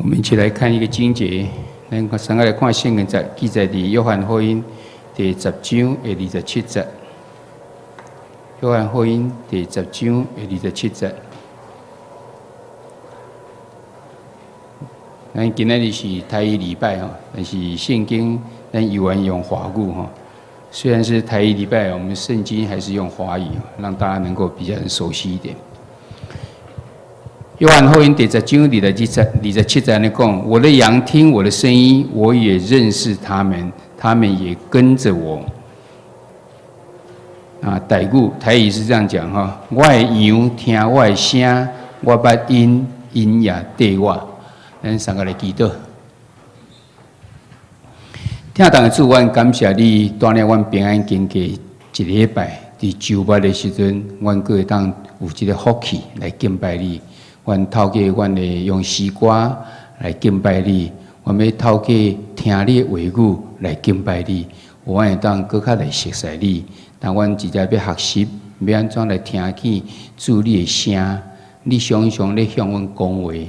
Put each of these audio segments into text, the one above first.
我們一起來看一個經節，咱先來看聖經節記載佇約翰福音第十章的二十七節。約翰福音第十章的二十七節。咱今仔日是台語禮拜吼，但是聖經咱猶原用華語吼。雖然是台語禮拜，我們聖經還是用華語，讓大家能夠比較熟悉一點。約翰福音第十章二十七節按呢講：我的羊聽我的聲音，我也認識他們，他們也跟着我。啊，台語是這樣講哈：我的羊聽我的聲，我捌𪜶，𪜶也綴我。咱三個來祈禱。疼痛的主，阮感謝你帶領阮平安經過一禮拜，佇週末的時陣，阮閣會當有這个福氣來敬拜你。阮透過阮的用詩歌來敬拜你，阮欲透過聽你的話語來敬拜你，予阮會當閣較來熟悉你。當阮直接欲學習，欲按怎來聽見主你的聲，你常常咧向阮講話，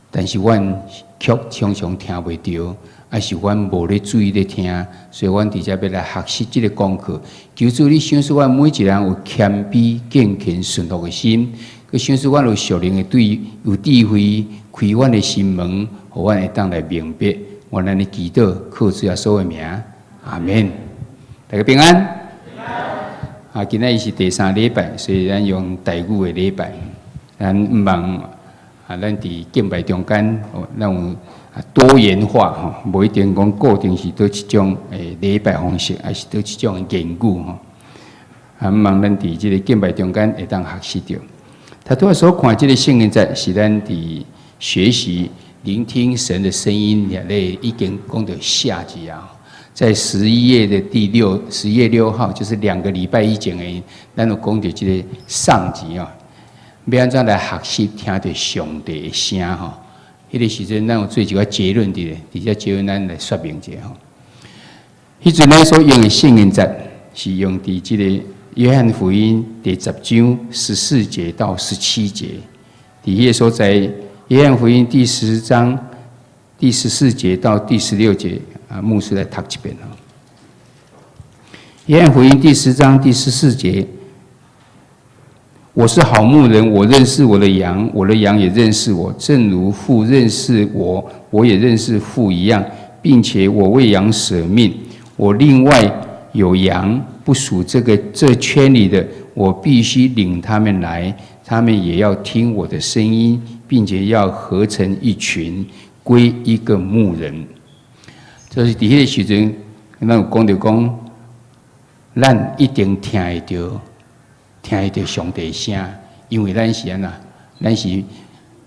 但是阮卻常常聽袂著，抑是阮無咧注意咧聽，所以阮佇遮欲來學習這个功課。求主你賞賜阮每一个人有謙卑、敬虔、順服的心。閣賞賜阮有屬靈的對有智慧，開阮的心門，予阮會當來明白。阮按呢祈禱，靠主耶穌的名，阿門。大家平安。啊，今仔日是第三禮拜，所以咱用台語的禮拜。咱毋望啊，咱佇敬拜中間，咱有多元化吼，無一定講固定是佗一種的禮拜方式，抑是佗一種言語吼。啊，毋望咱佇這个敬拜中間會當學習著。頭拄仔所看這个聖經節，是咱佇學習聆聽神的聲音，咧已經講著下集啊。在11月6號，就是2個禮拜以前的，咱有講著這个上集啊。欲按怎來學習聽著上帝的聲吼？彼个時陣，咱有做一個結論佇咧，佇這結論咱來說明一下吼。彼陣咱所用的聖經節是用佇這个約翰福音第十章十四節到十七節，佇彼个所在，約翰福音第十章第十四節到第十六節，啊，牧師來讀一遍吼。約翰福音第十章第十四節，我是好牧人，我認識我的羊，我的羊也認識我，正如父認識我，我也認識父一樣，並且我為羊捨命。我另外有羊不屬這圈裡的，我必須領他們來，他們也要聽我的聲音，並且要合成一群，歸一個牧人。就是佇彼个時陣，咱有講著講，咱一定聽會著，聽會著上帝聲，因為咱是按怎？咱是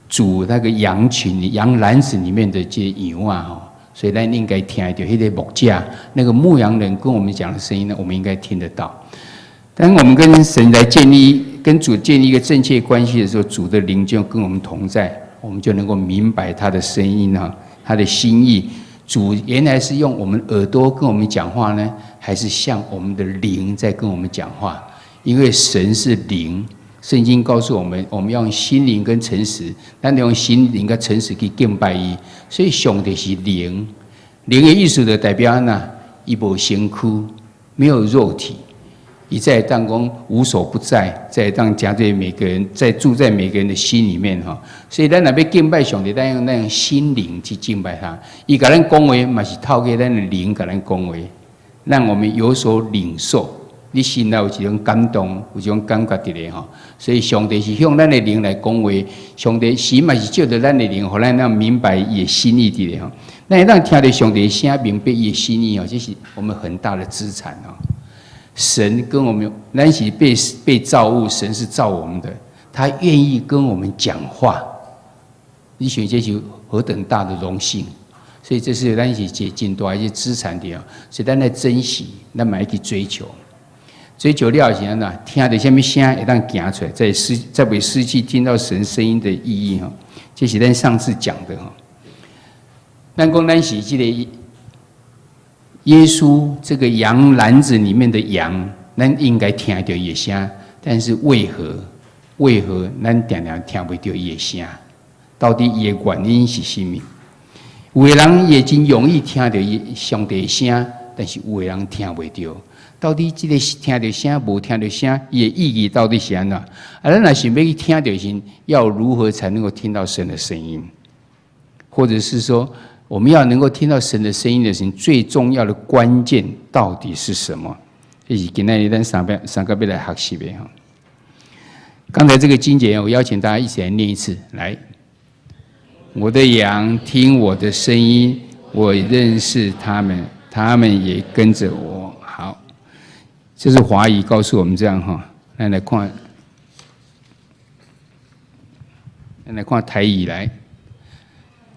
主那個羊群、羊籃子裡面的這些羊啊，吼，所以咱應該聽著彼个牧者，那個牧羊人跟我們講的聲音呢，我們應該聽得到。當我們跟神來建立、跟主建立一個正確關係的時候，主的靈就跟我們同在，我們就能夠明白他的聲音啊，他的心意。主原來是用我們耳朵跟我們講話呢，還是向我們的靈在跟我們講話？因為神是靈，聖經告訴我們，我們要用心靈跟誠實，咱用心靈跟誠實去敬拜伊。所以上帝是靈，靈的意思就代表按怎？伊無身軀，沒有肉體，伊在當講無所不在，在當加在每個人，在住在每個人的心裡面哈。所以咱若欲敬拜上帝，咱用咱用心靈去敬拜他。伊共咱講話嘛是透過咱的靈共咱講話，讓我們有所領受。你心內有一種感動，有一種感覺佇咧吼。所以上帝是向咱的靈來講話，上帝神嘛是借著咱的靈，予咱會明白伊的心意佇咧吼。咱會當聽著上帝的聲，明白伊的心意哦，這是我們很大的資產哦。神跟我們，咱是被造物，神是造我們的，他願意跟我們講話，你想這是何等大的榮幸！所以這是咱是一個真大一個資產的哦，所以咱來珍惜，咱嘛愛去追求。追求了是按怎？聽著啥物聲會當行出來，才袂失去聽到神聲音的意義吼。這是咱上次講的吼。咱講咱是這個耶穌這個羊籃子裡面的羊，咱應該聽著伊的聲，但是為何？為何咱定定聽袂著伊的聲？到底伊的原因是啥物？有的人也真容易聽著上帝的聲，但是有的人聽袂著。到底這个聽著聲，無聽著聲，伊的意義到底是按怎？啊，咱若想欲去聽著時，要如何才能夠聽到神的聲音？或者是說，我們要能夠聽到神的聲音的時候，最重要的關鍵到底是什麼？這是今仔日咱三遍三個欲來學習的哈。剛才這個經節，我邀請大家一起來念一次。來，我的羊聽我的聲音，我認識他們，他們也跟着我。好，這是華語告訴我們這樣哈。咱來看，咱來看台語來。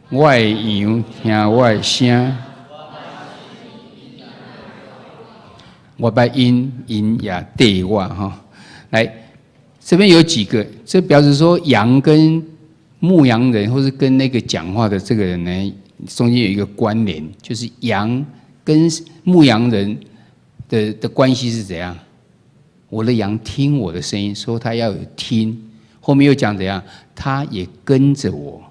我的羊聽我的聲，我捌𪜶，𪜶也綴我哈。來，這邊有幾個，這表示說羊跟牧羊人，或是跟那個講話的這個人呢，中間有一個關聯，就是羊跟牧羊人的關係是怎樣？我的羊聽我的聲音，說他要有聽，後面又講怎樣？他也跟着我。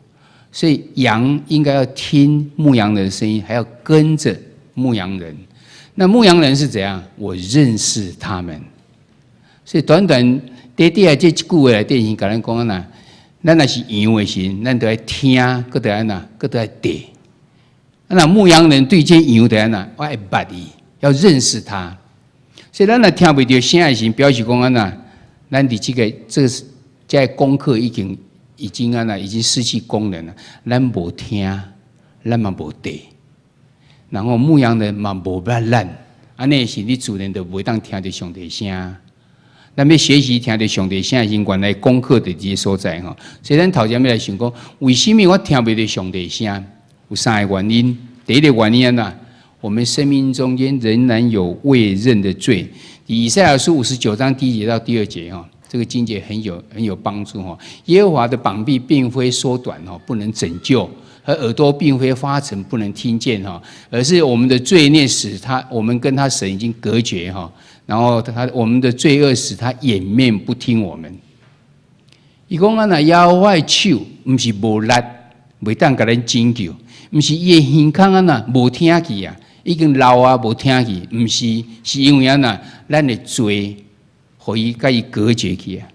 所以羊應該要聽牧羊人的聲音，還要跟着牧羊人。那牧羊人是怎樣？我認識他們。所以短短短短這一句話內底，是共咱講啊，咱若是羊的時，咱就愛聽，閣著按怎，閣著愛綴。那牧羊人對這羊著按怎，我會捌伊，要認識他。所以咱若聽袂著聲的時，表示講按怎，咱佇這個功課已經按怎，已經失去功能了。咱無聽，咱嘛無綴。然後牧羊人嘛無捌咱，按呢時你自然就袂當聽著上帝聲。咱欲學習聽著上帝聲的時，原來功課佇這个所在吼。所以咱頭前欲來想講，為什麼我聽袂著上帝聲？有三个原因。第一個原因按怎，我們生命中間仍然有未認的罪。以賽亞書59章第一節到第二節哈，這個經節很有幫助哈。耶和華的膀臂並非縮短哦，不能拯救；和耳朵並非發沉，不能聽見哈，而是我們的罪孽使他，我們跟他神已經隔絕哈。然後他我們的罪惡使他掩面不聽我們。伊講按怎，耶和華的手毋是無力，袂當共咱拯救，毋是伊的耳孔按怎無聽去啊，已經老啊無聽去，毋是，是因為按怎，咱的罪，予伊共伊隔絕去啊。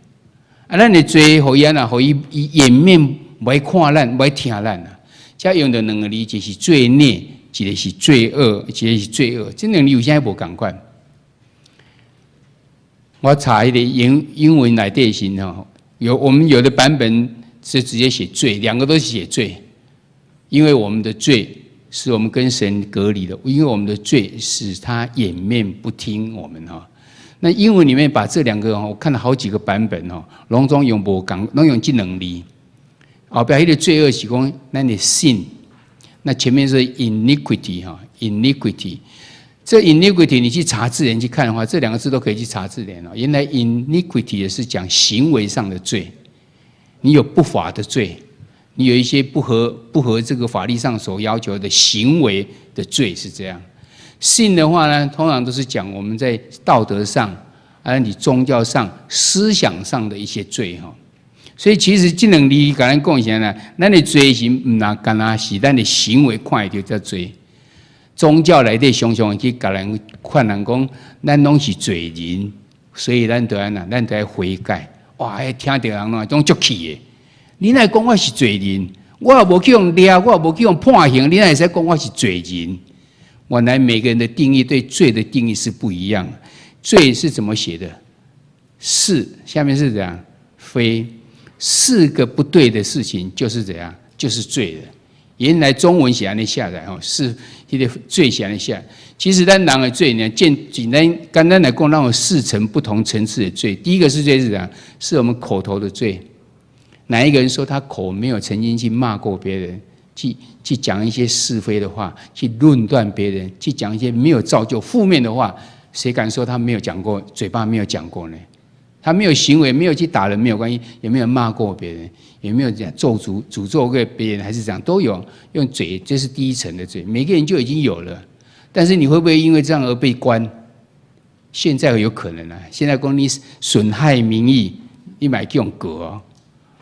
啊，咱的罪予伊按怎，予伊掩面無愛看咱，無愛聽咱啊。遮用著兩个字，一個是罪孽，一個是罪惡，一個是罪惡。這兩个字有啥無仝款？我查彼个英文內底時吼，有我們有的版本是直接寫罪，兩個都是寫罪，因為我們的罪使我們跟神隔離的，因為我們的罪使他掩面不聽我們哈。那英文裡面把這兩個我看了好幾個版本哦，攏總用無仝，攏用這兩字。後壁彼个罪惡是講咱的 sin，那前面是 iniquity 哈，iniquity。這 iniquity 你去查字典去看的話，這兩個字都可以去查字典哦。原來 iniquity 也是講行為上的罪，你有不法的罪，你有一些不合這個法律上所要求的行為的罪是這樣。sin 的話呢，通常都是講我們在道德上、啊你宗教上、思想上的一些罪哈。所以其實這兩字共咱講啥呢？咱的罪是毋若干焦是咱的行為看會著叫罪。宗教內底常常去共人勸人講，咱攏是罪人，所以咱著按怎，咱著愛悔改。哇！彼聽著人攏總足氣的。你哪會講我是罪人？我也無去予掠，我也無去予判刑，你哪會使講我是罪人？原來每個人的定義對罪的定義是不一樣。罪是怎麼寫的？是下面是怎樣？非四個不對的事情就是怎樣？就是罪的。原來中文寫按呢寫來吼，是彼个罪寫按呢寫。其實咱人的罪呢，簡單來講，咱有四層不同層次的罪。第一個是罪是怎樣？是我們口頭的罪。哪一個人說他口沒有曾經去罵過別人，去講一些是非的話，去論斷別人，去講一些沒有造就負面的話，誰敢說他沒有講過，嘴巴沒有講過呢？他沒有行為，沒有去打人，沒有關係，有沒有罵過別人？有沒有這樣咒詛詛咒過別人？還是這樣都有用嘴，這是第一層的罪，每個人就已經有了。但是你會不會因為這樣而被關？現在有可能啊！現在講你損害名譽，你嘛會予告哦。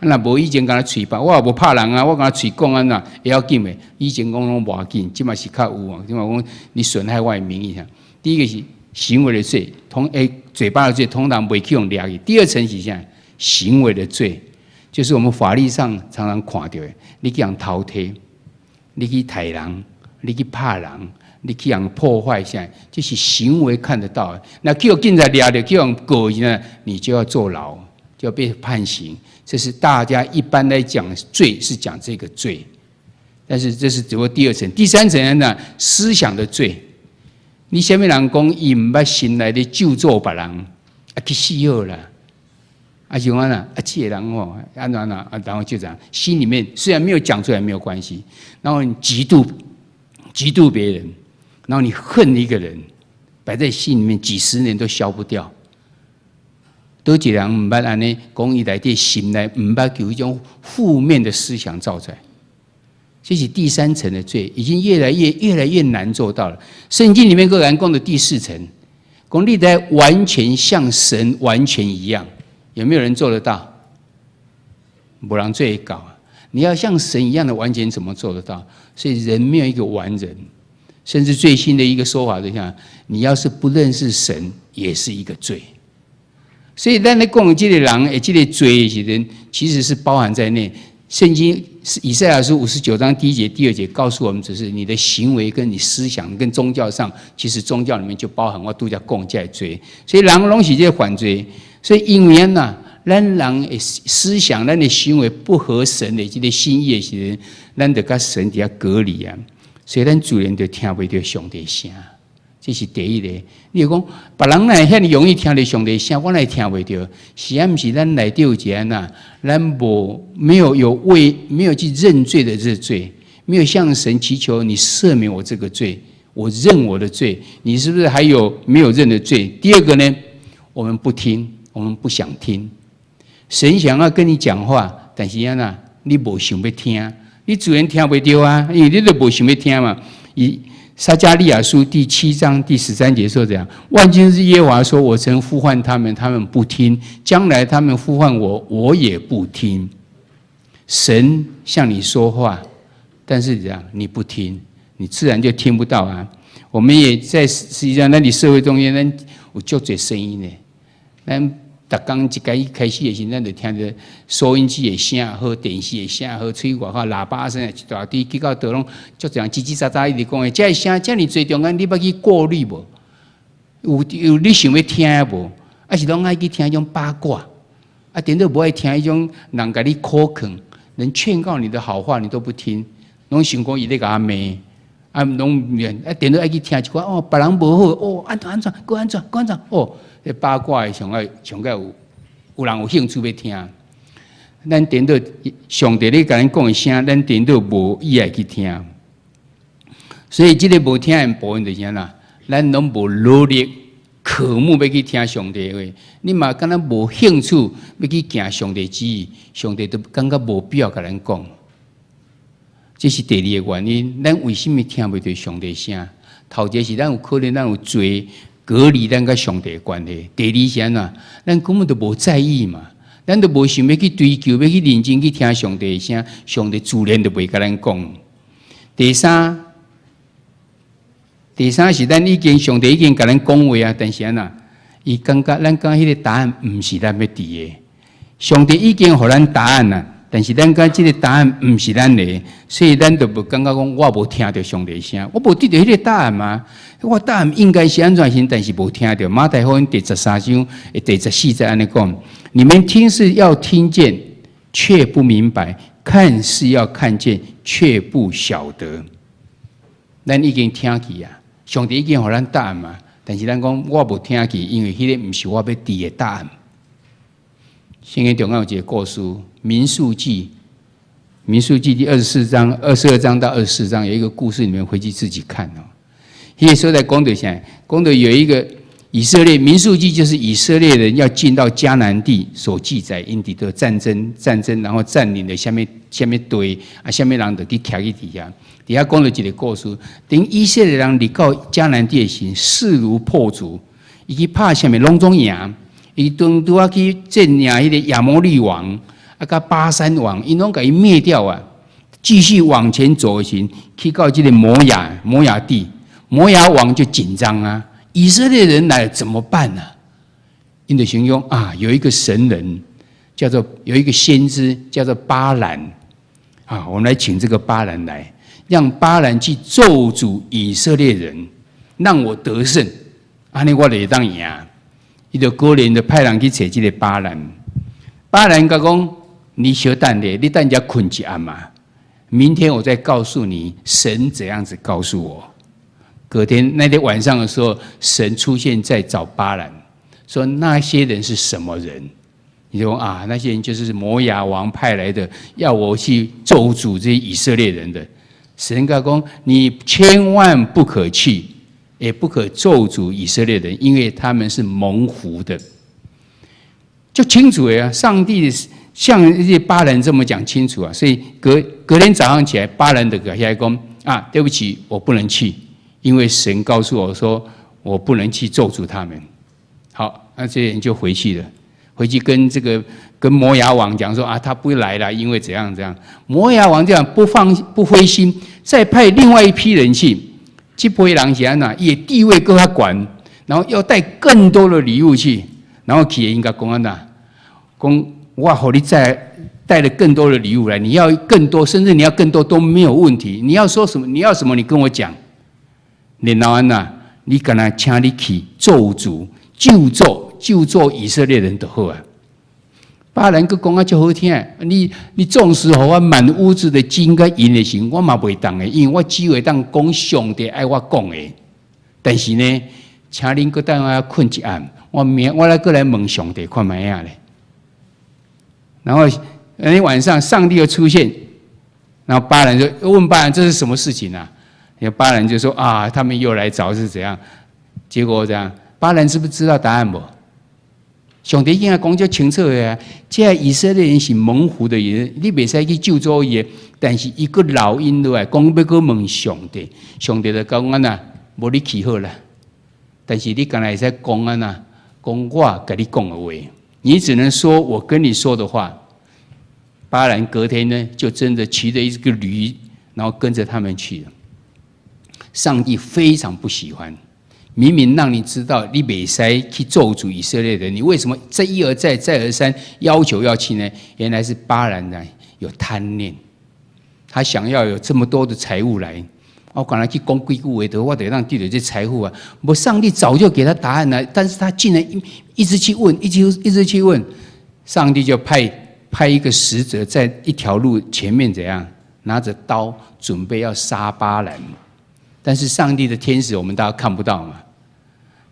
若無以前敢若喙白，我也無拍人啊，我敢若喙講按怎會要緊袂？以前講攏無要緊，這馬是較有啊。這馬講你損害我的名譽。第一個是行為的罪，嘴巴的罪，通常袂去予掠去。第二層是啥？行為的罪，就是我們法律上常常看著的，你去予人偷提，你去刣人，你去拍人，你去予人破壞啥？這是行為看得到的。若去予警察掠著，去予人告呢，你就要坐牢，就要被判刑。這是大家一般來講罪是講這個罪，但是這是只不過第二層，第三層呢，思想的罪。你啥物人講伊毋捌神來咧咒詛別人，啊去死好啦，啊像按怎啊，這個人吼按怎按怎啊，然後就這樣，心裡面雖然沒有講出來沒有關係，然後你嫉妒別人，然後你恨一個人，擺在心裡面幾十年都消不掉。佗一個人毋捌按呢講，伊內底心內毋捌有一種負面的思想造出來，這是第三層的罪，已經越來越難做到了。聖經裡面個人講的第四層，講你得完全像神完全一樣，有沒有人做得到？無人做會到。你要像神一樣的完全，怎麼做得到？所以人沒有一個完人，甚至最新的一個說法就像，你要是不認識神，也是一個罪。所以，咱咧講這個人的這個罪的時陣，其實是包含在內。聖經以賽亞書59章第一節、第二節告訴我們，只是你的行為跟你思想跟宗教上，其實宗教裡面就包含我拄才講這個罪。所以人攏是這個犯罪。所以因為按怎，咱人的思想、咱的行為不合神的這個心意的時陣，咱就佮神佇遐隔離啊。所以咱自然就聽袂著上帝聲。這是第一個。你講別人哪會遐爾容易聽著上帝聲，我哪會聽袂著？是啊，毋是咱內底有一個按怎？咱無沒有有為沒有去認罪的這罪，沒有向神祈求你赦免我這個罪，我認我的罪。你是不是還有沒有認的罪？第二個呢？我們不聽，我們不想聽。神想要跟你講話，但是按怎，你無想欲聽，你自然聽袂著啊，因為你都無想欲聽嘛。以撒迦利亞書第七章第13節說這樣：萬軍之耶和華說：我曾呼喚他們，他們不聽；將來他們呼喚我，我也不聽。神向你說話，但是這樣你不聽，你自然就聽不到啊。我們也在實際上，咱佇社會中間，咱有足濟聲音呢。咱逐工一開開始的時，咱就聽著收音機的聲，好電視的聲，好喙外口喇叭聲，一大堆，去到佗攏足濟人吱吱喳喳一直講的，這个聲遮爾濟中間，你捌去過濾無？有你想欲聽無？抑是攏愛去聽彼種八卦？啊，顛倒無愛聽彼種人共你苦勸，人勸告你的好話，你都不聽，攏想講伊咧共我罵，啊，攏啊，顛倒愛去聽一寡哦，別人無好哦，按怎按怎，閣按怎，閣按怎哦。這八卦的上愛上蓋有人有興趣欲聽，咱顛倒上帝咧共咱講的聲，咱顛倒無意愛去聽。所以這個無聽的部分就是按怎，咱攏無努力渴慕欲去聽上帝的話，你嘛敢若無興趣欲去行上帝旨意，上帝都感覺無必要共咱講。這是第二個原因，咱為什麼聽袂著上帝聲？頭一個是咱有可能咱有罪，隔離咱佮上帝的關係。第二是按怎，咱根本就無在意嘛，咱都無想欲去追求，欲去認真去聽上帝的聲，上帝自然就袂共咱講。第三，第三是咱已經上帝已經共咱講話啊，但是按怎，伊感覺咱感覺彼個答案毋是咱欲佇的。上帝已經予咱答案啦，但是咱感覺這個答案毋是咱的，所以咱就無感覺講我無聽著上帝聲，我無得著彼個答案嘛。我答案應該是按怎樣，但是無聽著。馬太福音第13章第14節按呢講：你們聽是要聽見，卻不明白；看是要看見，卻不曉得。咱已經聽去啊，上帝已經予咱答案嘛，但是咱講我無聽去，因為彼個毋是我欲佇的答案。聖經中間有一個故事，《民數記》，《民數記》第24章、22章到24章有一個故事，你們回去自己看哦。彼個所在講著啥？講著有一個以色列，《民數記》就是以色列人要進到迦南地所記載，𪜶佇的戰爭，戰爭，然後佔領了啥物啥物地啊，啥物人就去徛去佇遐。佇遐講著一個故事，當以色列人入到迦南地的時，勢如破竹，伊去拍啥物攏總贏。伊當拄仔去戰贏彼個亞摩利王，啊，佮巴珊王，𪜶攏共伊滅掉啊。繼續往前走行，去到這個摩押地，摩押王就緊張啊！以色列人來怎麼辦呢？𪜶就想講啊，有一個神人叫做有一個先知叫做巴蘭啊，我們來請這個巴蘭來，讓巴蘭去咒詛以色列人，讓我得勝，按呢我就會當贏。伊就果然就派人去揣這個巴蘭，巴蘭共講：你小等咧，你等遮睏一暗嘛。明天我再告訴你，神怎樣子告訴我。隔天那天晚上的時候，神出現在找巴蘭，說那些人是什麼人？你說啊，那些人就是摩押王派來的，要我去咒詛這些以色列人的。神共講，你千萬不可去，也不可咒詛以色列人，因為他們是蒙福的。就清楚呀，上帝像這些巴蘭這麼講清楚啊，所以隔天早上起來，巴蘭就共遐講啊，對不起，我不能去，因為神告訴我說我不能去咒詛他們。好，那這些人就回去了，回去跟這個跟摩押王講說啊，他不來了，因為怎樣怎樣。摩押王這樣不放不灰心，再派另外一批人去，這批人是按怎，伊地位閣較懸，然後要帶更多的禮物去，然後去𪜶共講按怎，講我予你再帶了更多的禮物來，你要更多，甚至你要更多都沒有問題。你要說什麼？你要什麼？你跟我講。然後按怎，你干焦請你去咒詛、咒詛以色列人就好啊。巴蘭閣講啊，足好聽。你縱使予我滿屋子的金佮銀的時，我嘛袂動的，因為我只會當講上帝愛我講的。但是呢，請恁閣等我睏一暗，我明我來閣來問上帝看覓仔咧。然後那天晚上，上帝又出現，然後巴蘭就問巴蘭：“這是什麼事情啊？”巴蘭就說：“啊，他們又來找是怎樣？”結果這樣，巴蘭是不是知道答案無？上帝應該講足清楚的啊！這以色列人是蒙福的人，你袂使去咒詛伊的。但是伊閣留𪜶落來，講欲閣問上帝，上帝就講按怎，無你去好啦。但是你干焦會使講按怎，講我共你講的話，你只能說我跟你說的話。巴蘭隔天呢，就真的騎着一個驢，然後跟着他們去了。上帝非常不喜歡，明明讓你知道你袂使去咒詛以色列人，你為什麼這一而再、再而三要求要去呢？原來是巴蘭呢有貪念，他想要有這麼多的財物來。我干焦去講幾句話，得我得讓得著這財富啊！無上帝早就給他答案了，但是他竟然一直去問，一直一直去問，上帝就派一個使者在一條路前面怎樣，拿着刀準備要殺巴蘭，但是上帝的天使我們大家看不到嘛，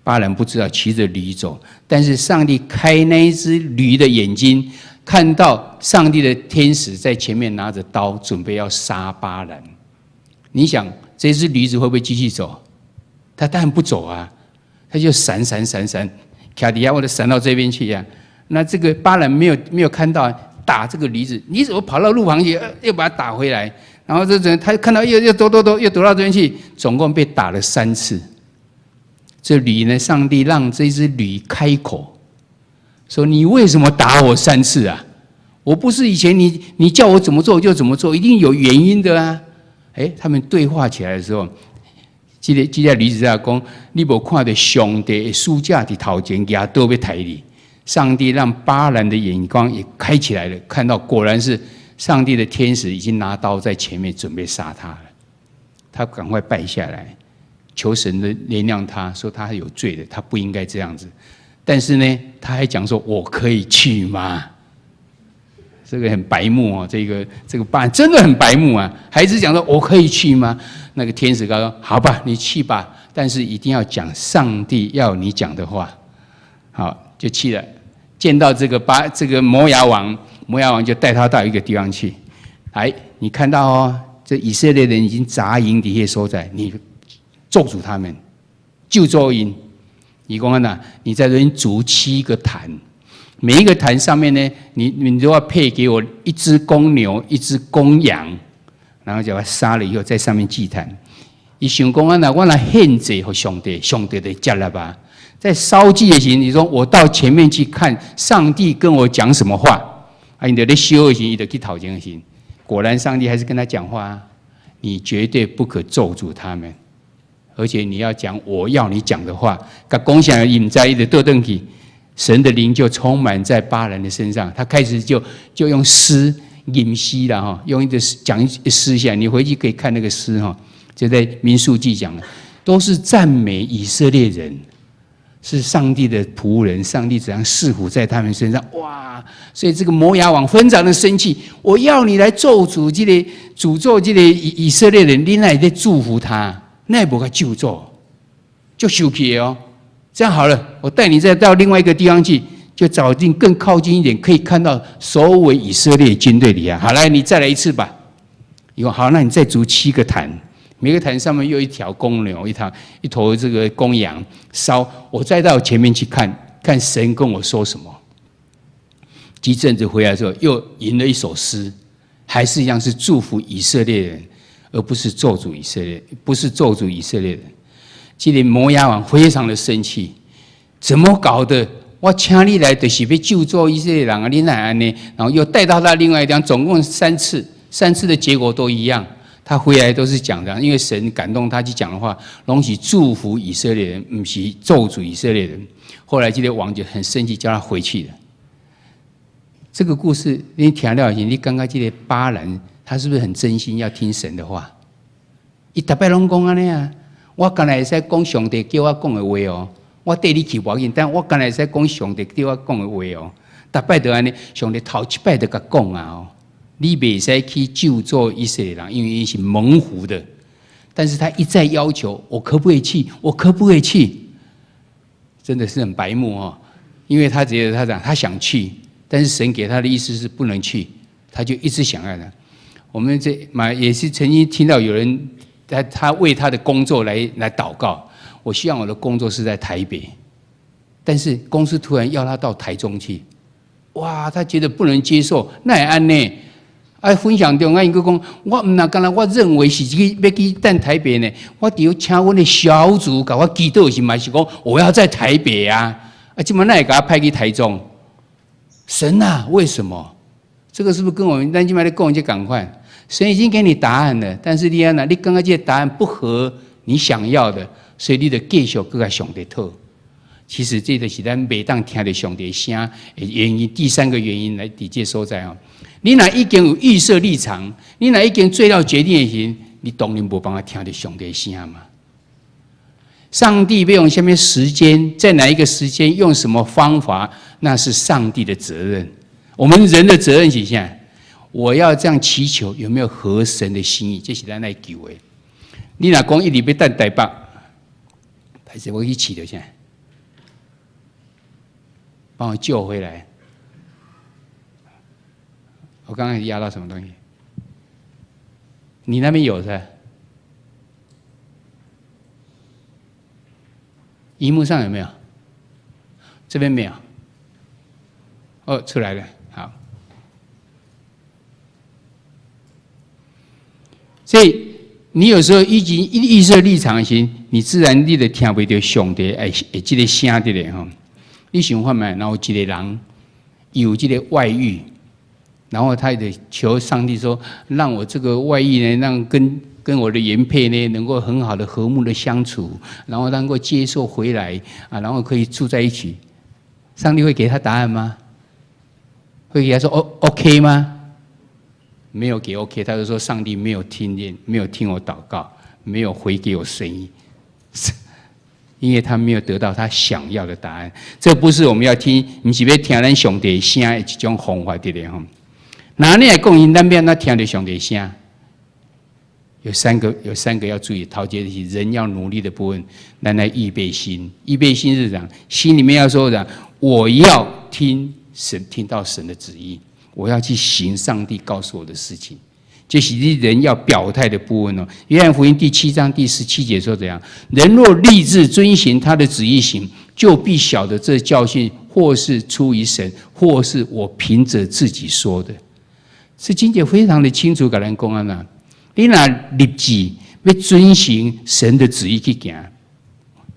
巴蘭不知道騎着驢走，但是上帝開那一隻驢的眼睛，看到上帝的天使在前面拿着刀準備要殺巴蘭，你想這隻驢子會不會繼續走？他當然不走啊，他就閃閃閃閃，卡底下或者閃到這邊去呀。那這個巴蘭沒有看到打這個驢子，你怎麼跑到路旁去，又把他打回來？然後這人他看到又躲躲躲，又躲到這邊去，總共被打了三次。這驢呢，上帝讓這隻驢開口，說：“你為什麼打我三次啊？我不是以前你叫我怎麼做就怎麼做，一定有原因的啊！”哎，他們對話起來的時候，這個驢子在講：“你無看著上帝的使者佇頭前舉刀欲刣你。”上帝讓巴蘭的眼光也開起來了，看到果然是上帝的天使已經拿刀在前面準備殺他了。他趕快拜下來，求神的原諒他，說他有罪的，他不應該這樣子。但是呢，他還講說：“我可以去嗎？”這個很白目哦，這個巴蘭真的很白目啊！孩子講說：“我可以去嗎？”那個天使講說：“好吧，你去吧，但是一定要講上帝要你講的話。”好，就去了。見到這個摩押王，摩押王就帶他到一個地方去。哎，你看到哦，這以色列人已經紮營佇彼所在，你咒詛他們，咒詛𪜶。伊講按怎，你在這邊築七個壇，每一個壇上面呢，你都要配給我一隻公牛，一隻公羊，然後就把它殺了以後，在上面祭壇。伊想講按怎，我來獻祭予上帝，上帝就接納吧。在燒祭的時，你說我到前面去看上帝跟我講什麼話，啊，𪜶就咧燒的時，伊就去頭前時，果然上帝還是跟他講話，你絕對不可咒詛他們，而且你要講我要你講的話。共講啥伊毋知，伊就倒轉去，神的靈就充滿在巴蘭的身上，他開始就用詩吟詩了哈，用一個講一詩下，你回去可以看那個詩哈，就在民數記講的，都是讚美以色列人。是上帝的僕人，上帝怎樣賜福在他們身上？哇！所以這個摩押王非常的生氣，我要你來咒詛這個詛咒這個以色列人，你哪會咧祝福他？哪會無共咒詛，就生氣哦。這樣好了，我帶你再到另外一個地方去，就找進更靠近一點，可以看到所有以色列軍隊裡啊。好，來你再來一次吧。伊說好，那你再築七個壇。每個壇上面又一條公牛，一頭這個公羊燒，我再到前面去看看神跟我說什麼。一陣子回來的時候，又吟了一首詩，還是一樣是祝福以色列人，而不是咒詛以色列，不是咒詛以色列人。這個摩押王非常的生氣，怎麼搞的？我請你來就是欲咒詛以色列人啊！你哪按呢？然後又帶到他另外一地方，總共三次，三次的結果都一樣。他回來都是講的，因為神感動他去講的話，攏是祝福以色列人，毋是咒詛以色列人。後來這個王就很生氣，叫他回去了。這個故事你聽了以後，你感覺這個巴蘭他是不是很真心要聽神的話？伊逐擺攏講按呢啊，我干焦會使講上帝叫我講的話哦，我綴你去無要緊，但我干焦會使講上帝叫我講的話哦。逐擺都按呢，上帝頭一擺就共講啊哦。你袂使去咒詛以色列人，因為伊是蒙福的。但是他一再要求，我可不可以去？我可不可以去？真的是很白目哦，因為他覺得他講他想去，但是神給他的意思是不能去，他就一直想要的。我們這嘛也是曾經聽到有人他為他的工作來禱告，我希望我的工作是在台北，但是公司突然要他到台中去，哇，他覺得不能接受，哪會按呢？啊，分享中啊，伊閣講，我毋若干焦，我認為是去欲去佇台北呢。我著請阮的小組共我祈禱時嘛是講，我要在台北啊。啊，這馬哪會共我派去台中？神啊，為什麼？這個是不是跟我們咱這馬咧講這仝款？神已經給你答案了，但是你按呢，你感覺這個答案不合你想要的，所以你就繼續閣共上帝討。其實這就是咱袂當聽著上帝聲的原因。第三個原因來佇這所在哦。你若已經有預設立場，你若已經做了決定的時，你當然無辦法聽著上帝聲嘛。上帝欲用啥物時間，在哪一個時間用什麼方法，那是上帝的責任。我們人的責任是啥？我要這樣祈求，有沒有合神的心意？這是咱來求的。你若講一直欲等台北，還是我去試著啥？幫我救回來。我剛剛壓到什麼東西？你那邊有是？螢幕上有沒有？這邊沒有。哦，出來了，好。所以你有時候已經預設立場時，你自然你就聽袂著上帝會這個聲佇咧吼。你想看覓？然後一個人有這個外遇。然後他得求上帝說，讓我這個外遇呢，讓跟我的原配呢，能夠很好的和睦的相處，然後能夠接受回來啊，然後可以住在一起。上帝會給他答案嗎？會給他說 O OK 嗎？沒有給 OK，他就說上帝沒有聽見，沒有聽我禱告，沒有回給我聲音，因為他沒有得到他想要的答案。這不是我們要聽，毋是欲聽咱上帝聲的一種方法佇咧吼。那你來講，咱欲按怎聽著上帝聲？有三個要注意。頭一個是人要努力的部分，咱來預備心。預備心是講，心裡面要說講，我要聽神，聽到神的旨意，我要去行上帝告訴我的事情。這是你人要表態的部分哦。約翰福音第七章第十七節說怎樣？人若立志遵行他的旨意行，就必曉得這教訓或是出於神，或是我憑着自己說的。這經節非常的清楚，共咱講按呢，你若立志欲遵行神的旨意去行，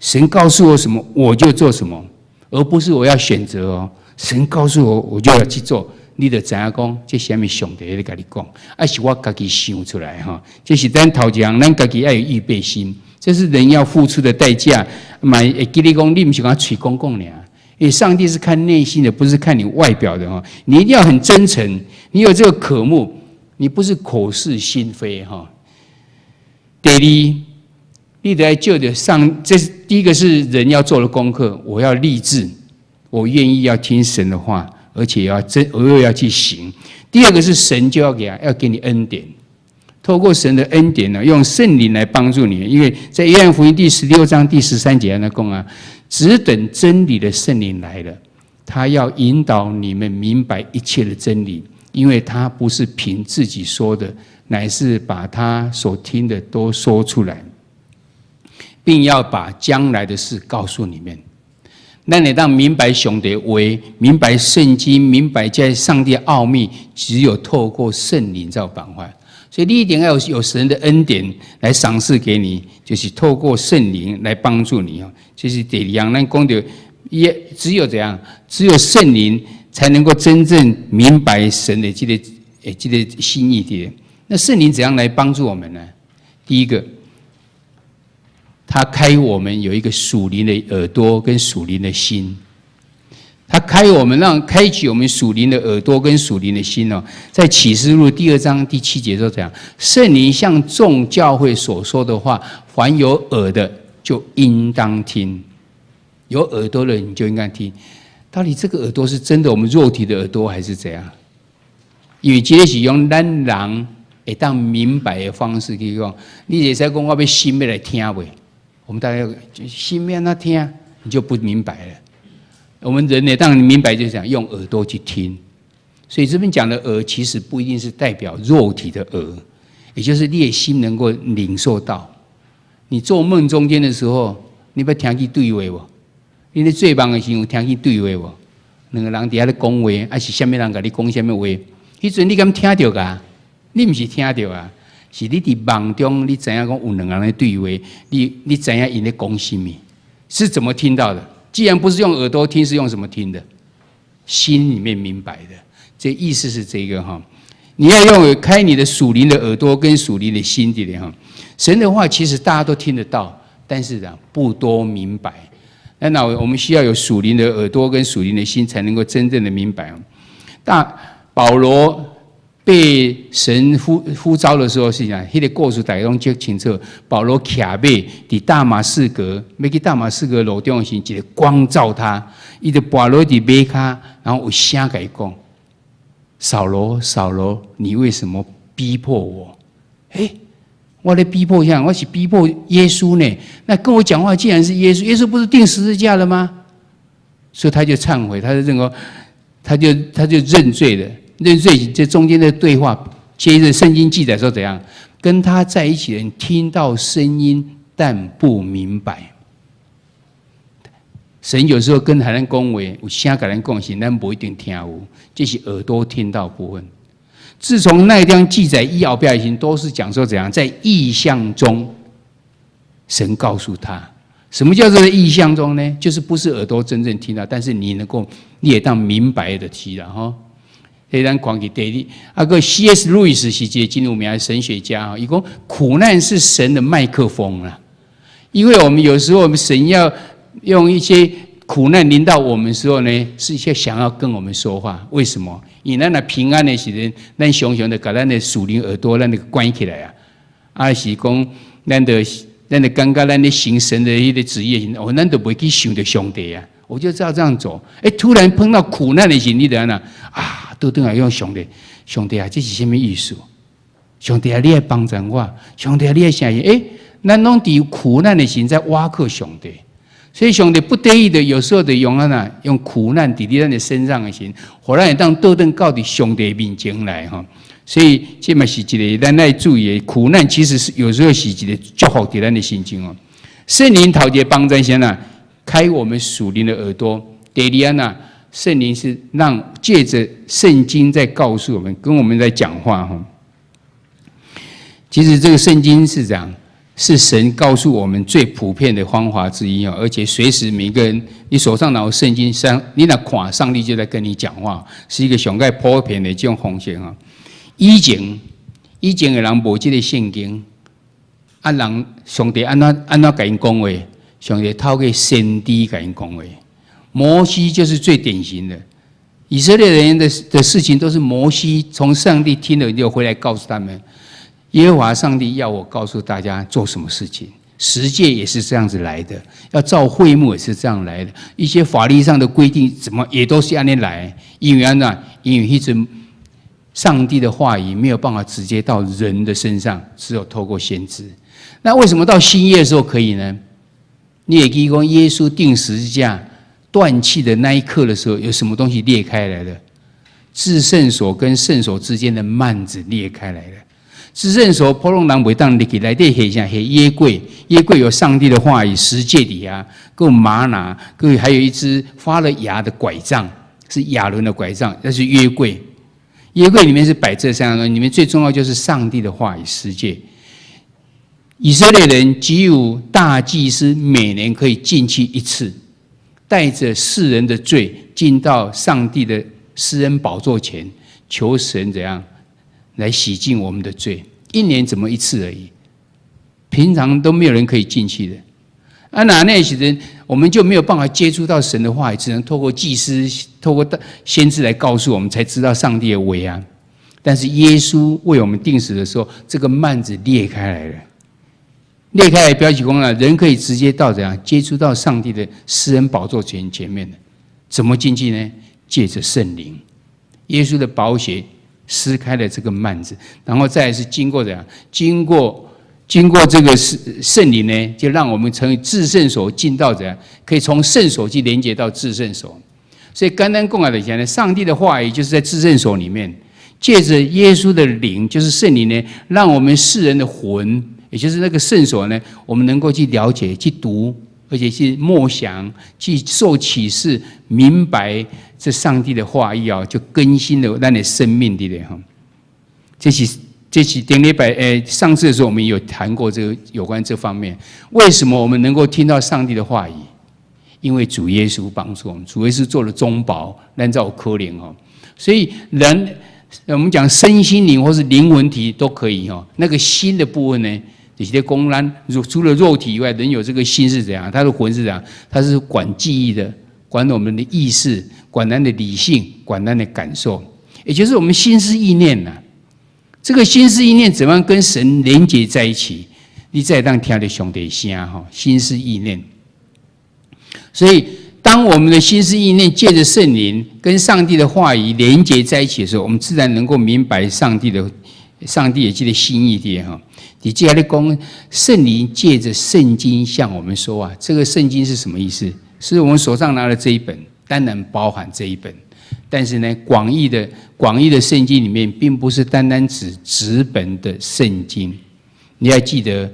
神告訴我什麼，我就做什麼，而不是我要選擇哦。神告訴我，我就要去做。你就知影講，這啥物上帝咧共你講，抑是我家己想出來吼？這是咱頭一項，咱家己愛有預備心，這是人要付出的代價。嘛會記得講，你毋是講喙講講爾，因為上帝是看內心的，不是看你外表的哈。你一定要很真誠，你有這個渴慕，你不是口是心非哈。第二，你得就得上，這是第一個是人要做的功課。我要立志，我願意要聽神的話，而且要真，我又要去行。第二個是神就要給要給你恩典，透過神的恩典呢，用聖靈來幫助你。因為在約翰福音第16章第13節那講啊，只等真理的聖靈來了，他要引導你們明白一切的真理，因為他不是憑自己說的，乃是把他所聽的都說出來，並要把將來的事告訴你們。咱會當明白上帝話，明白聖經，明白這上帝奧秘，只有透過聖靈才有辦法。所以你一定要有神的恩典來賞賜給你，就是透過聖靈來幫助你哦。這是第二樣，咱講著也只有這樣，只有聖靈才能夠真正明白神的這個心意的。那聖靈怎樣來幫助我們呢？第一個，他開我們有一個屬靈的耳朵跟屬靈的心，他開我們，讓開啟我們屬靈的耳朵跟屬靈的心哦。在啟示錄第2章第7節說這樣：聖靈向眾教會所說的話，凡有耳的就應當聽。有耳朵的你就應該聽。到底這個耳朵是真的我們肉體的耳朵，還是怎樣？因為這個是用咱人會當明白的方式去講。你會使講我欲心欲來聽袂？我們大家心欲按怎聽，你就不明白了。我們人呢，當然明白就是講用耳朵去聽。所以這邊講的耳，其實不一定是代表肉體的耳，也就是你的心能夠領受到。你做夢中間的時候，你捌聽見對話無？你咧做夢的時候有聽見對話無？兩個人佇遐咧講話，抑是啥物人共你講啥物話？彼陣你敢聽著㗎？你毋是聽著啊，是你佇夢中，你知影講有兩個人咧對話，你知影𪜶咧講啥物？是怎麼聽到的？既然不是用耳朵聽，是用什麼聽的？心裡面明白的。這意思是這個哈，你要用開你的屬靈的耳朵跟屬靈的心的哈。神的話其實大家都聽得到，但是呢不多明白。那我們需要有屬靈的耳朵跟屬靈的心，才能夠真正的明白。大保羅被神呼召的時候是講，彼個故事大家攏足清楚。保羅騎馬佇大馬士革，欲去大馬士革路中時，一個光照他，伊就跋落佇馬跤，然後有聲共伊講：掃羅，掃羅，你為什麼逼迫我？欸，我咧逼迫啥？我是逼迫耶穌呢。那跟我講話竟然是耶穌，耶穌不是釘十字架了嗎？所以他就懺悔，他就認為，他就認罪了。認罪，這中間的對話，接着聖經記載說怎樣？跟他在一起的人聽到聲音，但不明白。神有時候跟咱講話，有聲共咱講時，咱無一定聽有，這是耳朵聽到部分。自從那一章記載以後，表已都是講說怎樣，在異象中，神告訴他，什麼叫做異象中呢？就是不是耳朵真正聽到，但是你能夠，你會當明白的聽啦吼。彼咱講起第二，啊閣 C.S. 路易斯是一個真有名的神學家，伊講苦難是神的麥克風啦，因為我們有時候我們神要用一些苦難臨到我們時候呢，是一些想要跟我們說話。為什麼？因為咱若平安的時陣，咱常常就共咱的屬靈耳朵，咱就關起來啊。啊是講，咱就感覺咱咧行神的彼個旨意，哦，咱就袂去想著上帝啊。我就照這樣走。欸，突然碰到苦難的時，你就按怎啊，倒轉來講上帝，上帝啊，這是啥物意思？上帝啊，你愛幫助我。上帝啊，你愛啥？欸，咱攏佇苦難的時在倚靠上帝。所以上帝不得已的，有時候得用按怎，用苦難佇咱的身上的時，予咱會當倒轉到佇上帝面前來吼。所以這嘛是一個咱愛注意的，苦難其實是有時候是一個祝福佇咱的身上哦。聖靈頭一個幫助啥啊？開我們屬靈的耳朵。第二呢，聖靈是讓借着聖經在告訴我們，跟我們在講話哈。其實這個聖經是這樣，是神告訴我們最普遍的方法之一啊！而且隨時每個人，你手上拿聖經，上你若看，上帝就在跟你講話，是一個上蓋普遍的這種方式啊。以前的人無這個聖經，啊人上帝按怎按怎共𪜶講話？上帝透過先知共𪜶講話。摩西就是最典型的，以色列人的事情都是摩西從上帝聽了就回來告訴他們。耶和華上帝要我告訴大家做什麼事情，十誡也是這樣子來的，要造會幕也是這樣來的，一些法律上的規定，怎麼也都是按呢來。因為按怎？因為彼陣上帝的話語沒有辦法直接到人的身上，只有透過先知。那為什麼到新約的時候可以呢？你會記講耶穌釘十字架斷氣的那一刻的時候，有什麼東西裂開來的？至聖所跟聖所之間的幔子裂開來了。至聖所普通人袂當入去，內底係啥？係約櫃，約櫃有上帝的話語，十誡佇遐，閣有嗎哪，閣還有一支發了芽的拐杖，是亞倫的拐杖，那是約櫃。約櫃裡面是擺這三樣東西，裡面最重要就是上帝的話語，十誡。以色列人只有大祭司每年可以進去一次，帶着世人的罪進到上帝的施恩寶座前，求神怎樣來洗淨我們的罪。一年怎麼一次而已，平常都沒有人可以進去的。啊，那時陣我們就沒有辦法接觸到神的話語，只能透過祭司、透過先知來告訴我們，才知道上帝的話啊。但是耶穌為我們釘死的時候，這個幔子裂開來了，裂開來表示講了，人可以直接到怎樣接觸到上帝的施恩寶座前面的，怎麼進去呢？借着聖靈，耶穌的寶血撕開了這個幔子，然後再來是經過怎樣？經過這個聖靈呢，就讓我們成為至聖所進到怎樣？可以從聖所去連接到至聖所。所以簡單講來講呢，上帝的話語就是在至聖所裡面，借着耶穌的靈，就是聖靈呢，讓我們世人的魂，也就是那個聖所呢，我們能夠去了解、去讀，而且去默想、去受啟示，明白這上帝的話語啊，就更新了咱的生命的咧哈。這是頂禮拜上次的時候我們有談過這個有關這方面。為什麼我們能夠聽到上帝的話語？因為主耶穌幫助我們，主耶穌做了中保，咱才有可能哦。所以人，我們講身心靈或是靈魂體都可以哦。那個心的部分呢，就是咧講咱除了肉體以外，人有這個心是怎樣？他的魂是怎樣？他是管記憶的，管我們的意識，管咱的理性，管咱的感受，也就是我們心思意念吶。這個心思意念怎麼樣跟神連接在一起？你才會當聽著上帝聲哈，心思意念。所以，當我們的心思意念借着聖靈跟上帝的話語連接在一起的時候，我們自然能夠明白上帝的這個心意的哈。你接下來講，聖靈借着聖經向我們說啊，這個聖經是什麼意思？是我們手上拿的這一本，當然包含這一本。但是呢，廣義的聖經裡面，並不是單單指紙本的聖經。你要記得，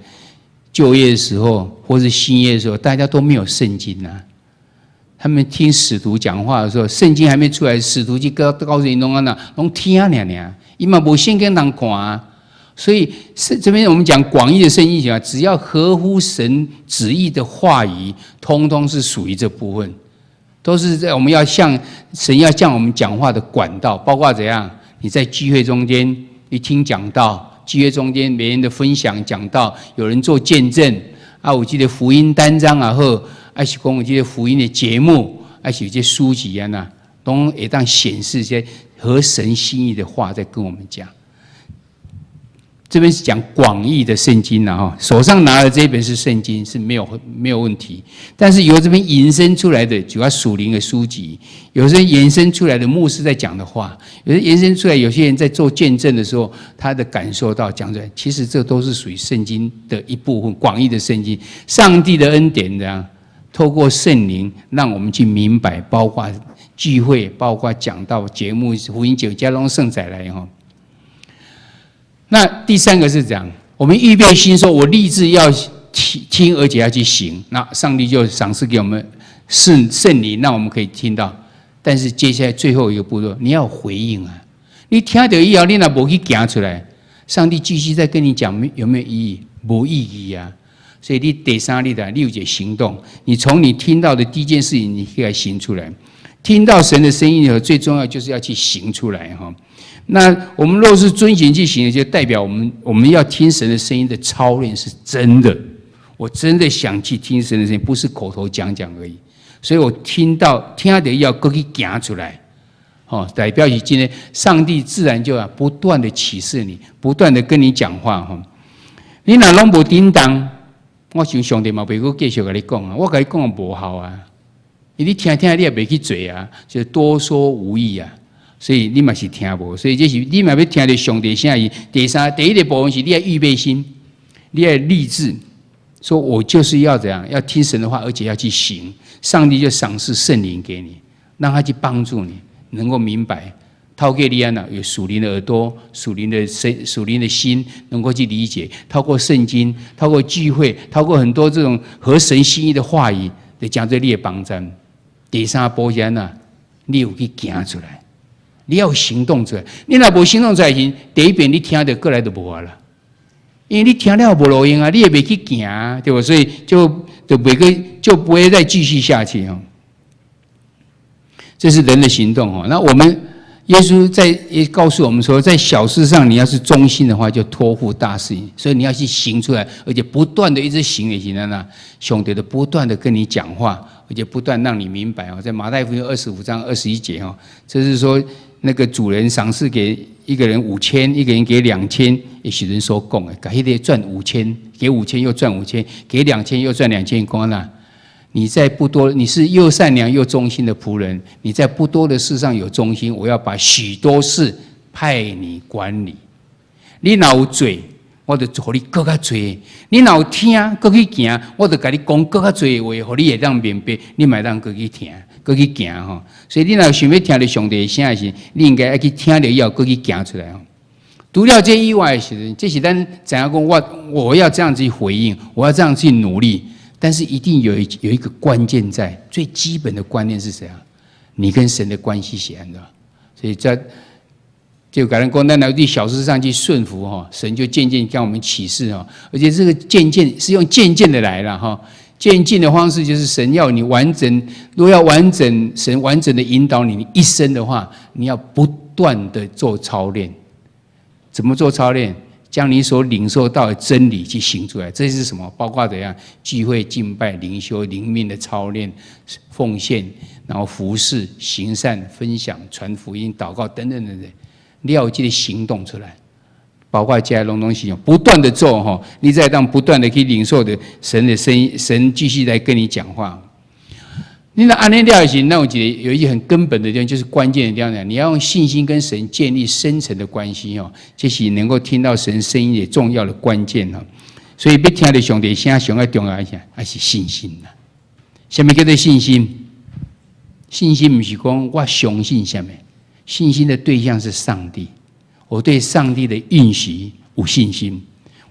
舊約的時候或是新約的時候，大家都沒有聖經啊。他們聽使徒講話的時候，聖經還沒出來，使徒就告訴𪜶攏按怎，攏聽爾爾，伊嘛無聖經通看啊。所以是這邊我們講廣義的聖經講，只要合乎神旨意的話語，通通是屬於這部分，都是在我們要向神要向我們講話的管道，包括怎樣？你在聚會中間，你聽講道，聚會中間別人的分享講道，有人做見證啊，有這個福音單張也好，還是講有這個福音的節目，還是有這書籍啊，那都會當顯示一些合神心意的話在跟我們講。這邊是講廣義的聖經了哈，手上拿的這一本是聖經是沒有問題，但是由這邊引申出來的主要屬靈的書籍，有些延伸出來的牧師在講的話，有些延伸出來，有些人在做見證的時候，他的感受到講出來，其實這都是屬於聖經的一部分，廣義的聖經，上帝的恩典這樣，透過聖靈讓我們去明白，包括聚會，包括講道節目、福音節目，遮攏算在內哈。那第三個是講，我們預備心說，我立志要聽聽，而且要去行。那上帝就賞賜給我們聖靈，讓我們可以聽到。但是接下來最後一個步驟，你要回應啊！你聽著以後，你若無去行出來，上帝繼續在跟你講，有沒有意義？無意義啊。所以你第三，你的你有一個行動，你從你聽到的第一件事情，你可以行出來。聽到神的聲音以後，最重要就是要去行出來哈。那我們若是遵行去行，就代表我們要聽神的聲音的操練是真的。我真的想去聽神的聲音，不是口頭講講而已。所以我聽到聽著以後閣去行出來，哦，代表是今天上帝自然就要不斷的啟示你，不斷的跟你講話哈。你若攏無振動，我想上帝嘛袂閣繼續共你講啊，我共你講無效啊，因為你聽聽你也袂去做啊，就多說無益啊，所以你嘛是聽無，所以這是你若欲聽著上帝聲音。第三，第一個部分是你愛預備心，你愛立志，說我就是要怎樣，要聽神的話，而且要去行。上帝就賞賜聖靈給你，讓他去幫助你，能夠明白。透過你按呢，有屬靈的耳朵、屬靈的心、屬靈的心，能夠去理解。透過聖經、透過聚會、透過很多這種合神心意的話語，來講這你的幫贊。第三步是按呢，你有去行出來，你要有行動出來。你若無行動出來時，第一遍你聽著過來就無啊啦，因為你聽了無路用啊，你也袂去行，對無？所以就袂閣就不會再繼續下去哦。這是人的行動哦。那我們。耶穌在也告訴我們說，在小事上你要是忠心的話，就託付大事。所以你要去行出來，而且不斷的一直行也行的呢。上帝的不斷的跟你講話，而且不斷讓你明白哦。在馬太福音25章21節哦，這是說那個主人賞賜給一個人五千，一個人給兩千，的時陣所講的，共彼個賺五千，給五千又賺五千，給兩千又賺兩千，講啦。你在不多，你是又善良又忠心的僕人。你在不多的事上有忠心，我要把許多事派你管理。你若有做，我就予你閣較濟；你若有聽，閣去行，我就共你講閣較濟話，予你會當明白。你嘛會當閣去聽，閣去行吼。所以你若想欲聽著上帝的聲的時，你應該愛去聽著以後，閣去行出來吼。除了這以外的時陣，這是咱知影講，我要這樣子回應，我要這樣去努力。但是一定有一個關鍵在，最基本的觀念是誰啊？你跟神的關係是按怎？所以在就共咱講，咱來佇小事上去順服哈，神就漸漸向我們啟示哈，而且這個漸漸是用漸漸的來了哈，漸進的方式就是神要你完整，如果要完整，神完整的引導你一生的話，你要不斷的做操練。怎麼做操練？將你所領受到的真理去行出來，這是什麼？包括怎樣聚會、敬拜、靈修、靈命的操練、奉獻，然後服侍、行善、分享、傳福音、禱告等等等等，你要有這個行動出來。包括這攏東西，不斷的做哈，你才會當不斷的去領受的神的聲音，神繼續來跟你講話。你若按呢了時，那我覺得有一些很根本的地方，就是關鍵的地方，你要用信心跟神建立深層的關係哦，這是能夠聽到神聲音的重要的關鍵哦。所以欲聽著上帝聲上愛重要是啥？還是信心啦。啥物叫做信心？信心毋是講我相信啥物，信心的對象是上帝。我對上帝的應許有信心。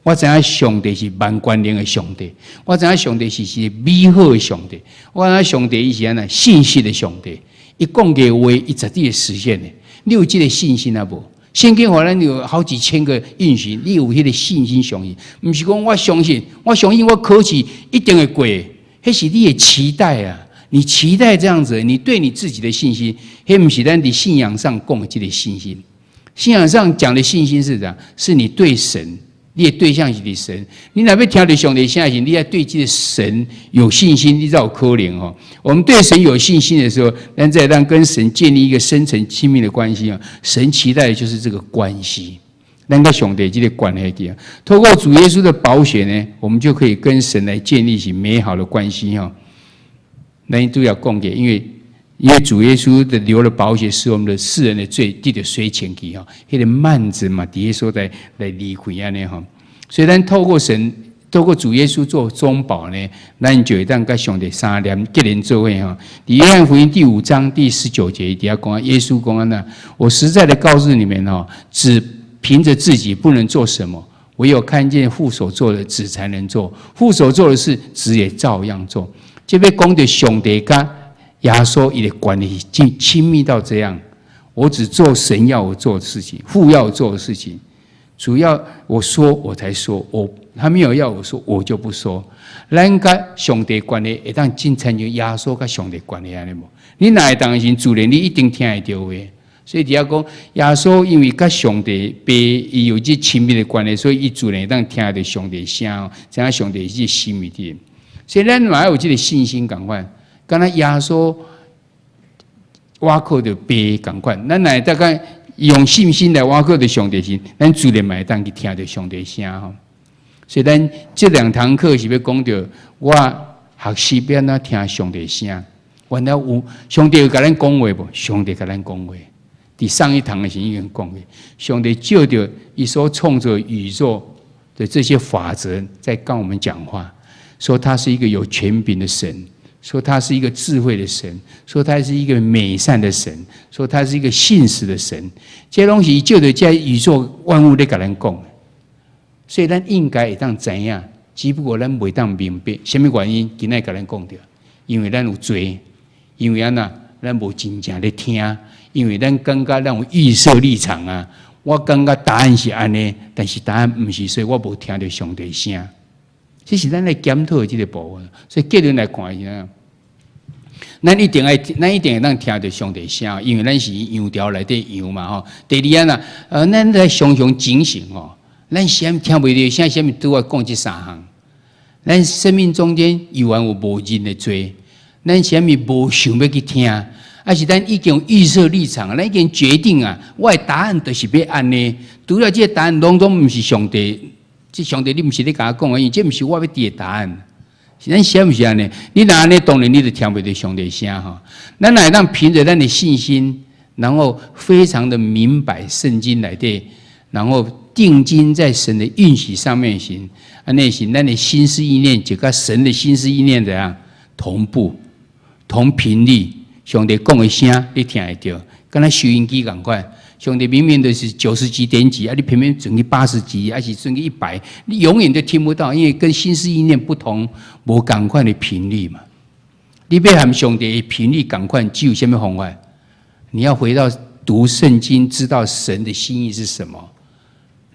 我知影上帝是萬權能的上帝，我知影上帝是美好的上帝，我知影上帝伊是按怎信實的上帝。伊講過話，伊絕對會實現的。你有這個信心啊無？聖經予咱有好幾千個應許，你有彼個信心相信？毋是講我相信，我相信我考試一定會過，彼是你的期待啊！你期待這樣子，你對你自己的信心，彼毋是咱佇信仰上講的這個信心。信仰上講的信心是怎樣？是你對神。你的對象是佇神，你若欲聽著上帝聲時，你愛對這個神有信心，你才有可能哦。我們對神有信心的時候，咱才會當跟神建立一個深層親密的關係啊。神期待的就是這個關係，咱佮上帝這個關係啊。透過主耶穌的寶血呢，我們就可以跟神來建立起美好的關係哈。咱都要講過，因為主耶穌的流的寶血，使我們的世人的罪得著洗清去哈，彼個幔子嘛，佇彼所在來離開按呢哈。所以咱透過神，透過主耶穌做中保呢，咱就會當佮上帝相連結連做伙哈。佇約翰福音第5章第19節底下講，耶穌講按怎，我實在的告訴你們哦，子憑著自己不能做什麼，唯有看見父所做的，子才能做。父所做的事，子也照樣做。這欲講著上帝佮耶穌伊的關係親密到這樣，我只做神要我做的事情，父要我做的事情。主要我說我才說，我他沒有要我說，我就不說。咱佮上帝關係會當真親像耶穌佮上帝關係按呢無？你若會當時自然你一定聽會著話。所以佇遐講耶穌因為佮上帝爸伊有這親密的關係，所以伊自然會當聽著上帝聲，知影上帝這心意佇。所以咱嘛愛有這個信心仝款，敢若耶穌倚靠著爸仝款，咱若會當佮用信心來倚靠著上帝時，咱自然嘛會當去聽著上帝聲吼。所以咱這兩堂課是欲講著我學習欲按怎聽上帝聲。原來有上帝有共咱講話無？上帝共咱講話。佇上一堂的時已經講過，上帝借著伊所創造宇宙的這些法則，在跟我們講話，說他是一個有權柄的神，說他是一個智慧的神，說他是一個美善的神，說他是一個信實的神。這攏是借著這宇宙萬物咧共咱講，所以咱應該會當知影，只不過咱袂當明白啥物原因。今仔共咱講著，因為咱有罪，因為按怎，咱無真正咧聽。因為咱感覺咱有預設立場啊，我感覺答案是按呢，但是答案毋是，所以我無聽著上帝聲。這是咱來檢討的這個部分。所以結論來看是按怎，咱一定愛，咱一定會當聽著上帝聲，因為咱是羊條內底羊嘛吼。第二按怎，咱來常常警醒吼，咱啥物聽袂著聲，啥物拄仔講這三項。咱生命中間猶原有無認的罪，咱啥物無想欲去聽。抑是咱已經有預設立場，咱已經決定啊，我的答案就是欲按呢。除了這個答案，攏總毋是上帝，這上帝你毋是咧共我講的，因為這毋是我欲佇的答案。是咱是毋是按呢？你若按呢，當然你就聽袂著上帝聲吼。咱若會當憑著咱的信心，然後非常的明白聖經內底，然後定睛在神的應許上面行，按呢時，咱的心思意念就佮神的心思意念怎樣同步、同頻率。上帝講的聲，你聽會著，敢若收音機仝款。上帝明明就是九十幾點幾，啊，你偏偏轉去八十幾，抑是轉去100，你永遠都聽不到，因為跟心思意念不同，無仝款的頻率嘛。你欲和上帝的頻率仝款，只有啥物方法？你要回到讀聖經，知道神的心意是什麼。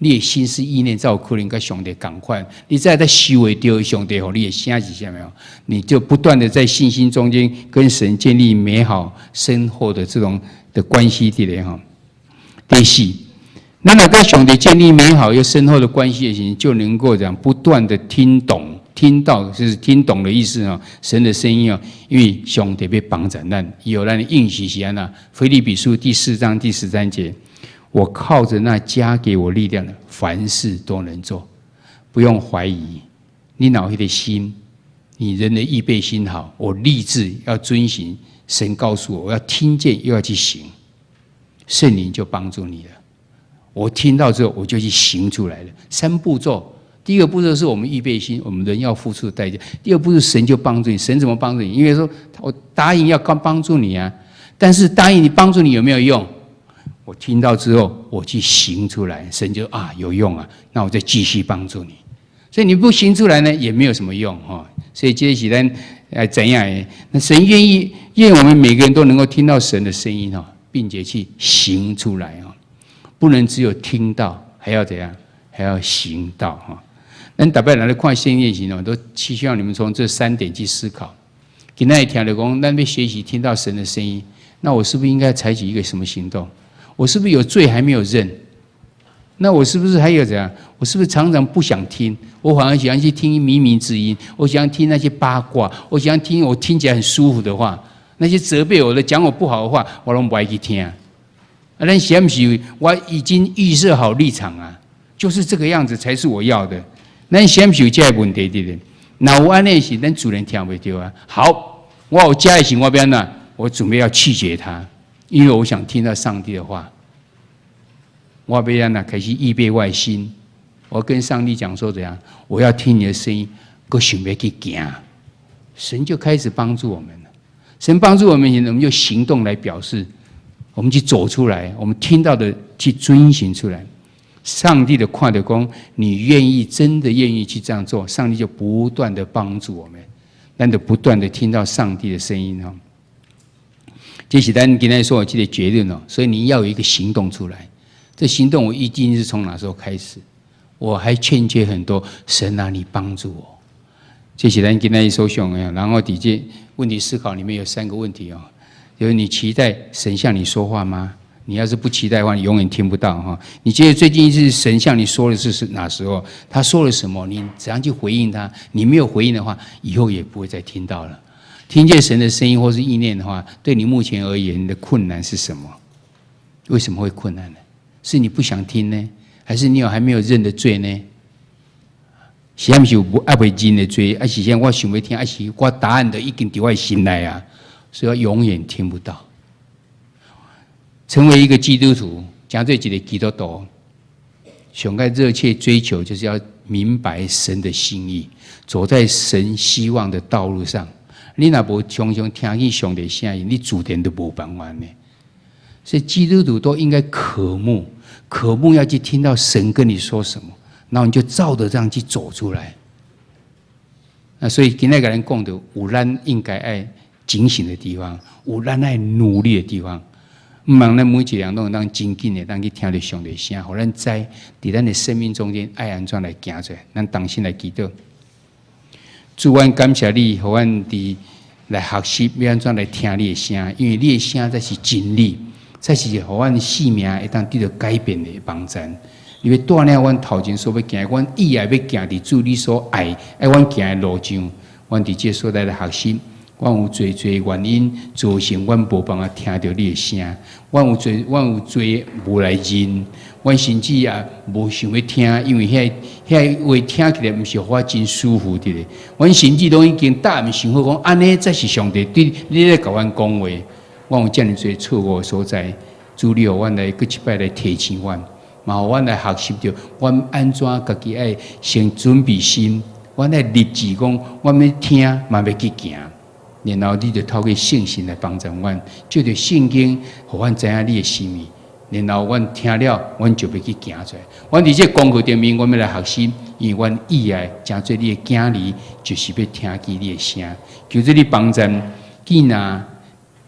你的心思意念才有可能佮上帝仝款，你才會收會著上帝予你的聲是啥物？你就不斷的在信心中間跟神建立美好深厚的這種的關係，佇咧吼。第四，咱若佮上帝建立美好又深厚的關係的時，就能夠這樣不斷的聽懂、聽到，就是聽懂的意思啊，神的聲音啊，因為上帝欲幫助咱，伊予咱的應許是按怎，腓立比書第四章第十三節。我靠着那加給我力量的，凡事都能做，不用懷疑。你若有彼個心，你人的預備心好，我立志要遵行神告訴我，我要聽見又要去行，聖靈就幫助你了。我聽到之後，我就去行出來了。三步驟，第一個步驟是我們預備心，我們人要付出的代價。第二步驟，神就幫助你。神怎麼幫助你？因為說我答應要幫幫助你啊，但是答應你幫助你有沒有用？我聽到之後，我去行出來，神就啊有用啊，那我再繼續幫助你。所以你不行出來呢，也沒有什麼用哈。所以這是咱怎樣？那神願意，願我們每個人都能夠聽到神的聲音哈，並且去行出來哈，不能只有聽到，還要怎樣？還要行到哈。咱逐擺來看聖經時哦，都希望你們從這三點去思考。今仔日聽著講，咱欲學習聽到神的聲音，那我是不是應該採取一個什麼行動？我是不是有罪還沒有認？那我是不是還有怎樣？我是不是常常不想聽？我反而喜歡去聽靡靡之音，我喜歡聽那些八卦，我喜歡聽我聽起來很舒服的話，那些責備我的、講我不好的話，我攏不愛去聽。啊，咱是毋是我已經預設好立場啊，就是這個樣子才是我要的。咱是毋是有這個問題佇咧？若有按呢時，咱自然聽袂著啊。好，我有這個時，我欲按怎？我準備要棄絕他，因為我想聽到上帝的話。我欲按怎開始預備我的心，我跟上帝講說怎樣？我要聽你的聲音，閣想欲去行，神就開始幫助我們了。神幫助我們，我們就行動來表示，我們去走出來，我們聽到的去遵行出來。上帝的看著講，你願意真的願意去這樣做，上帝就不斷的幫助我們，咱就不斷的聽到上帝的聲音哈。這是咱今仔所有這個結論哦，所以你要有一個行動出來。這行動我一定是從哪時候開始？我還欠缺很多，神啊，你幫助我。這是咱今天所想的。然後佇這問題思考裡面有三個問題哦，就是你期待神向你說話嗎？你要是不期待的話，你永遠聽不到哈。你覺得最近一次神向你說的是哪時候？他說了什麼？你怎樣去回應他？你沒有回應的話，以後也不會再聽到了。聽見神的聲音或是意念的話，對你目前而言的困難是什麼？為什麼會困難呢？是你不想聽呢，還是你有還沒有認的罪呢？是毋是有猶未認的罪？還是說我想欲聽？還是我答案都已經佇我心內啊？所以我永遠聽不到。成為一個基督徒，成做一個基督徒，上蓋熱切追求，就是要明白神的心意，走在神希望的道路上。你若無常常聽見上帝聲音，你自然都無辦法呢。所以基督徒都應該渴慕，渴慕要去聽到神跟你說什麼，然後你就照着這樣去走出來。那所以今天共咱講的，有咱應該愛警醒的地方，有咱愛努力的地方。毋茫咱每一個人攏會當真緊的，當去聽著上帝聲，予咱知佇咱的生命中間愛按怎來行出來。咱同心來祈禱。主，阮感謝你，予阮佇來學習欲按怎來聽你的聲，因為你的聲才是真理，才是予阮性命會當得著改變的幫助。你欲帶領阮頭前所欲行，阮意愛欲行佇主你所愛愛阮行的路上，阮佇這所在來學習。阮有濟濟原因造成阮無辦法聽著你的聲，阮有濟無來認，阮甚至也無想欲聽，因為遐話聽起來毋是予我真舒服佇咧。阮甚至攏已經答案想好講，按呢才是上帝對你咧共阮講話。阮有遮爾濟錯誤的所在，主你予阮來閣一擺來提醒阮，嘛予阮來學習著，阮按怎家己愛先準備心，阮愛立志講，阮欲聽嘛欲去行。然後你就透過聖神來幫助阮，藉著聖經，予阮知影你的心意。然後阮聽了，阮就欲去行出來。阮佇這個功課頂面，阮欲來學習，因為阮意愛成做你的囝兒，就是欲聽見你的聲。求主你幫助，囝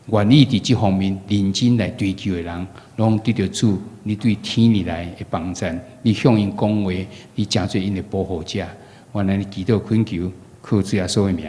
若願意佇這方面認真來追求的人，攏得著主你對天而來的幫助。你向𪜶講話，你成做𪜶的保護者。阮按呢祈禱懇求，靠主耶穌的名。